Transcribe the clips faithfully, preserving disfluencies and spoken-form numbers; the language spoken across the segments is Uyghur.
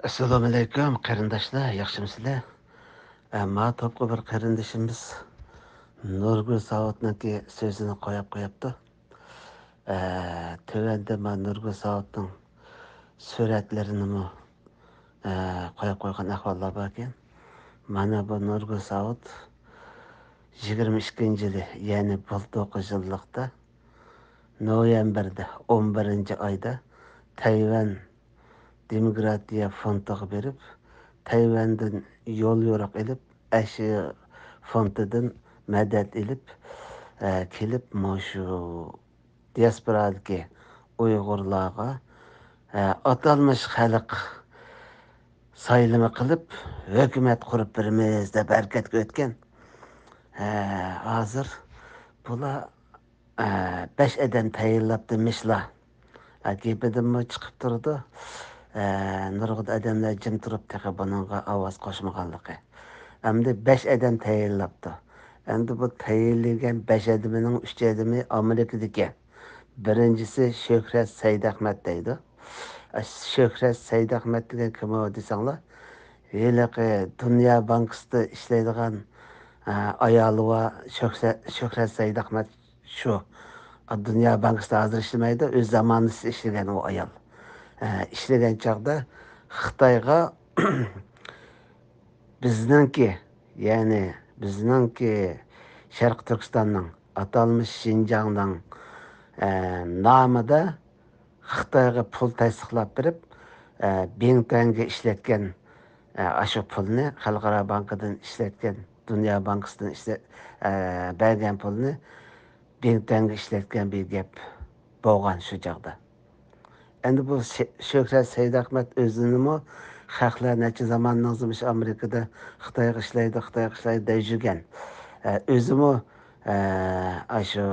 ئەسسالامۇئەلەيكۇم قېرىنداشلار، ياخشىمۇسىلەر؟ ئە، ما توپقا بىر قېرىندىشىمىز نۇرگۈل ساۋۇتنىڭكى سۆزىنى قويۇپ قويۇپتۇ. ئە، تۆۋەندە ما نۇرگۈل ساۋۇتنىڭ سۈرەتلىرىنىمۇ، ئە، قويۇپ قويغان ئەھۋاللار باركەن. مانا بۇ نۇرگۈل ساۋۇت يىگىرمە ئىككىنچى يىلى، يەنى بۇلتۇرقى يىللىقتا نويابىردا، ئون بىرىنچى ئايدا تەيۋەن دېموكراتىيە فوندىغا بېرىپ، تەيۋەندىن يول يورۇق ئېلىپ، ئەشە فوندىدىن مەدەت ئېلىپ، ئە، كېلىپ، مۇشۇ دىياسپورادىكى ئۇيغۇرلارغا، ئە، ئاتالمىش خەلق سايلىمى قىلىپ، ھۆكۈمەت قۇرۇپ بېرىمىز دەپ ھەرىكەتكە ئۆتكەن. ئە، ھازىر بۇلار ئە، بەش ئادەم تەيىنلەپتىمىشلا. ئە، گېپىدىنمۇ چىقىپ تۇرىدۇ. ئە، نۇرغۇن ئادەملەر جىم تۇرۇپ تېخى بۇنىڭغا ئاۋاز قوشمىغانلىقى. ئەمدى بەش ئادەم تەيىنلەپتۇ. ئەمدى بۇ تەيىنلىگەن بەش ئادىمىنىڭ ئۈچ ئادىمى ئامېرىكىدىكەن. بىرىنچىسى شۆھرەت سەيدئەخمەت دەيدۇ. ئە، شۆھرەت سەيدئەخمەت دېگەن كىم ئۇ دېسەڭلار، ھېلىقى دۇنيا بانكىسىدا ئىشلەيدىغان، ئە، ئايالى بار شۆھرەت، شۆھرەت سەيدئەخمەت. شۇ دۇنيا بانكىسىدا ھازىر ئىشلىمەيدۇ، ئۆز زامانىسى ئىشلىگەن ئۇ ئايال. ئە، ئىشلىگەن چاغدا خىتايغا بىزنىڭكى، يەنى بىزنىڭكى شەرقىي تۈركىستاننىڭ، ئاتالمىش شىنجاڭنىڭ، ئە، نامىدا خىتايغا پۇل تەستىقلاپ بېرىپ، ئە، بىڭتۈەنگە ئىشلەتكەن، ئە، ئاشۇ پۇلنى خەلقئارا بانكىدىن ئىشلەتكەن، دۇنيا بانكىسىدىن ئىشلە-، ئە، بەرگەن پۇلنى بىڭتۈەنگە ئىشلەتكەن بىر گەپ بولغان شۇ چاغدا. ئەمدى بۇ شۆ-، شۆھرەت سەيدئەخمەت ئۆزىنىمۇ خەقلەر نەچچە زاماننىڭ زىمىش ئامېرىكىدا خىتايغا ئىشلەيدۇ، خىتايغا ئىشلەيدۇ دەپ يۈرگەن. ئە، ئۆزىمۇ، ئە، ئاشۇ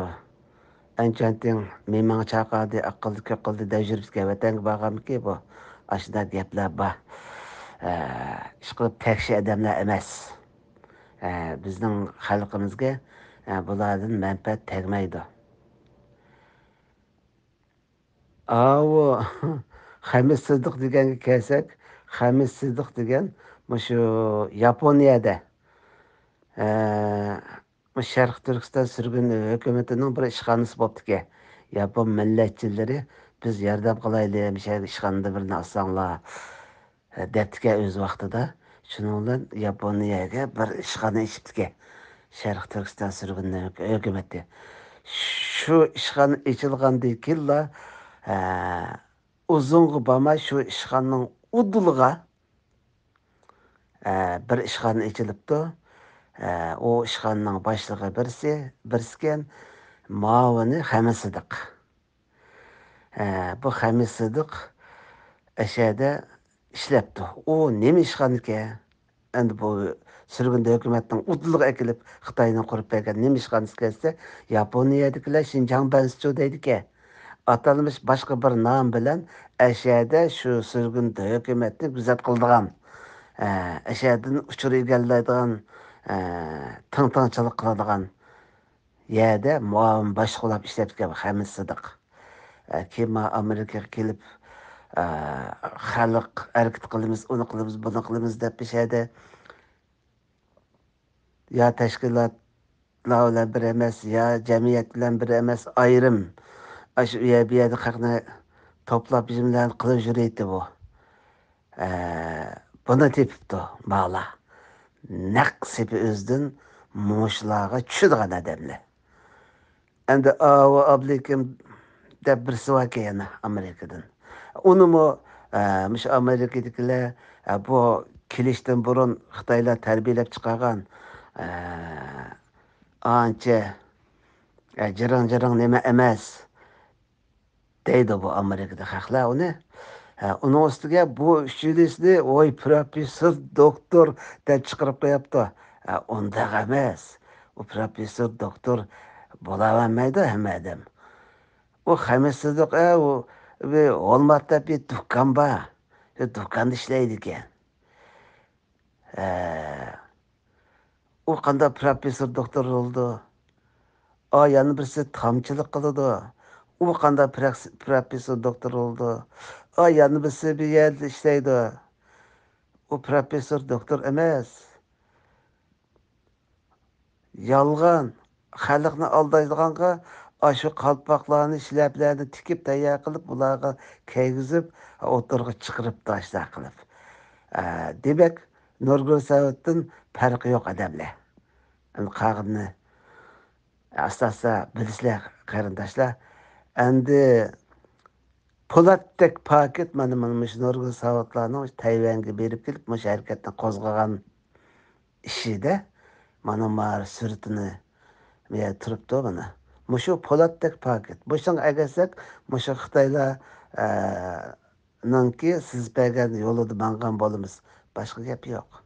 ئەنچۈەنتىڭ مىماڭ چاقادى، ئاق قىلدى، كۆك قىلدى دەپ يۈرۈپتىكەن. ۋەتەنگە بارغانمىكى بۇ؟ ئاشۇنداق گەپلەر بار. ئە، ئىشقىلىپ تەكشى ئادەملەر ئەمەس. ئە، بىزنىڭ خەلقىمىزگە، ئە، بۇلاردىن مەنپەئەت تەگمەيدۇ. ئاۋۇ خەمىس سىدىق دېگەنگە كەلسەك، خەمىس سىدىق دېگەن مۇشۇ ياپونىيەدە، ئە، مۇشۇ شەرقىي تۈركىستان سۈرگۈن ھۆكۈمىتىنىڭ بىر ئىشخانىسى بوپتىكەن. ياپون مىللەتچىلىرى، بىز ياردەم قىلايلى، مۇشۇ ئىشخانىدا بىرنى ئالساڭلار، دەپتىكەن ئۆز ۋاقتىدا. شۇنىڭ بىلەن ياپونىيەگە بىر ئىشخانا ئېچىپتىكەن شەرقىي تۈركىستان سۈرگۈن ھۆكۈمىتى. شۇ ئىشخانا ئېچىلغاندىن كېيىنلا، ئە، ئۇزۇنغا بارماي شۇ ئىشخانىنىڭ ئۇدۇلىغا، ئە، بىر ئىشخانا ئېچىلىپتۇ. ئە، ئۇ ئىشخانىنىڭ باشلىقى بىرسى، بىرسىكەن، مۇئاۋىنى خەمىس سىدىق. ھە، بۇ خەمىس سىدىق ئەشەدە ئىشلەپتۇ. ئۇ نېمە ئىشخانىكەن؟ ئەمدى بۇ سۈرگۈندە ھۆكۈمەتنىڭ ئۇدۇلىغا ئەكېلىپ خىتاينىڭ قۇرۇپ بەرگەن نېمە ئىشخانىسىكەن دېسە، ياپونىيەدىكىلەر شىنجاڭ بەنسىچۇ دەيدىكەن. ئاتالمىش باشقا بىر نام بىلەن ئەشەدە شۇ سۈرگۈندە ھۆكۈمەتنى گۈزەت قىلىدىغان، ئە، ئەشەدىن ئۇچۇر ئىگىلەيدىغان، ئە، تىڭتىڭچىلىق قىلىدىغان يەردە مۇئاۋىن باشلىق بولاپ ئىشلەپتىكەن خەمىس سىدىق. ئە، كېيىن مانا ئامېرىكىغا كېلىپ، ئە، خەلق ھەرىكىتى قىلىمىز، ئۇنى قىلىمىز، بۇنى قىلىمىز دەپ بىر يەردە يا تەشكىلاتلار بىلەن بىر ئەمەس، يا جەمئىيەت بىلەن بىر ئەمەس، ئايرىم ئاشۇ ئۇ يەر، بۇ يەردە خەقنى توپلاپ، بىزىم بىلەن قىلىپ يۈرەيتتى بۇ. ئە، بۇنى تېپىپتۇ بالا. نەق سېپى ئۆزىدىن مۇشۇلارغا چۈشىدىغان ئادەملەر. ئەمدى ئاۋۇ ئابلىكىم دەپ بىرسى باركەن يەنە ئامېرىكىدىن. ئۇنىمۇ، ئە، مۇشۇ ئامېرىكىدىكىلەر، ئە، بۇ كېلىشتىن بۇرۇن خىتايلار تەربىيەلەپ چىقارغان، ئە، ئانچە، ئە، جىرىڭ-جىرىڭ نېمە ئەمەس. دەيدۇ بۇ ئامېرىكىدا خەقلەر ئۇنى. ھە، ئۇنىڭ ئۈستىگە بۇ ئۈچىلىسىنى، ۋوي، پروفېسسور، دوكتور دەپ چىقىرىپ قويۇپتۇ. ھە، ئۇنداق ئەمەس. ئۇ پروفېسسور، دوكتور بولاۋەرمەيدۇ ھەممە ئادەم. ئۇ خەمىس سىدىق، ئە، ئۇ بىر ھولماتتا بىر دۇكان بار. شۇ دۇكاندا ئىشلەيدىكەن. ھە. ئۇ قانداق پروفېسسور، دوكتور بولىدۇ؟ ئا، يەنە بىرسى تامچىلىق قىلىدۇ. ئۇ قانداق پرەكس-، پروفېسسور، دوكتور بولىدۇ؟ ئا، يەنە بىرسى بىر يەردە ئىشلەيدۇ. ئۇ پروفېسسور، دوكتور ئەمەس. يالغان، خەلقنى ئالدايدىغانغا ئاشۇ قالپاقلارنى، شىلەپىلەرنى تىكىپ، تەييار قىلىپ، ئۇلارغا كىيگۈزۈپ، ئوتتۇرىغا چىقىرىپ تاشلاق قىلىپ. ئە، دېمەك، نۇرگۈل ساۋۇتتىن پەرقى يوق ئادەملەر. ئەمدى قالغىنىنى ئاستا-ئاستا بىلىسىلەر، قېرىنداشلار. ئەمدى پولاتتەك پاكىت، مانا، مانا مۇشۇ نۇرگۈل ساۋۇتلارنىڭ تەيۋەنگە بېرىپ كېلىپ، مۇشۇ ھەرىكەتنى قوزغىغان ئىشىدە، مانا، مانا سۈرىتىنى، مۇ يەردە تۇرۇپتۇ، مانا. مۇشۇ پولاتتەك پاكىت. مۇشۇنىڭغا ئەگەشسەك، مۇشۇ خىتايلار، ئە، نىڭكى سىزىپ بەرگەن يولىدا ماڭغان بولىمىز. باشقا گەپ يوق.